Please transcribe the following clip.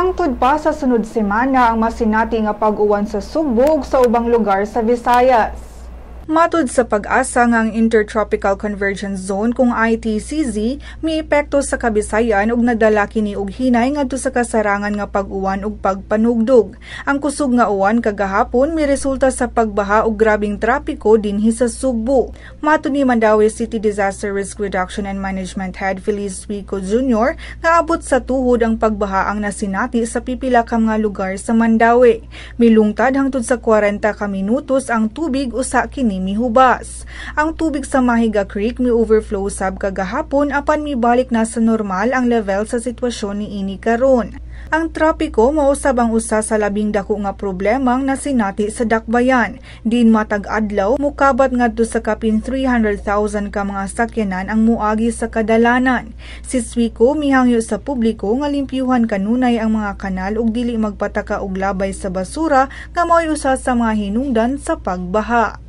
Hangtod pa sa sunod semana ang masinati nga pag-uwan sa Sugbo ug sa ubang lugar sa Visayas. Matud sa Pag-asa nga ang Intertropical Convergence Zone kung ITCZ miepekto sa Kabisayan ug nagdala kini og hinay ngadto sa kasarangan nga pag-uwan ug pagpanugdog. Ang kusog nga uwan kagahapon miresulta sa pagbaha ug grabeng trapiko dinhi sa Sugbo. Matud ni Mandaue City Disaster Risk Reduction and Management Head Feliz Suico Jr. nga abot sa tuhod ang pagbaha ang nasinati sa pipila ka mga lugar sa Mandaue. Milungtad hangtod sa 40 ka minutos ang tubig usa kini mihubas. Ang tubig sa Mahiga Creek mi-overflow sab kagahapon, apan mibalik na sa normal ang level sa sitwasyon niini karon. Ang trapiko mao sab ang usa sa labing dako nga problemang nasinati sa dakbayan. Diin matag adlaw mukabat ngadto sa kapin 300,000 ka mga sakyanan ang muagi sa kadalanan. Si Suico mihangyo sa publiko nga limpyuhan kanunay ang mga kanal ug dili magpataka og labay sa basura nga mao'y usa sa mga hinungdan sa pagbaha.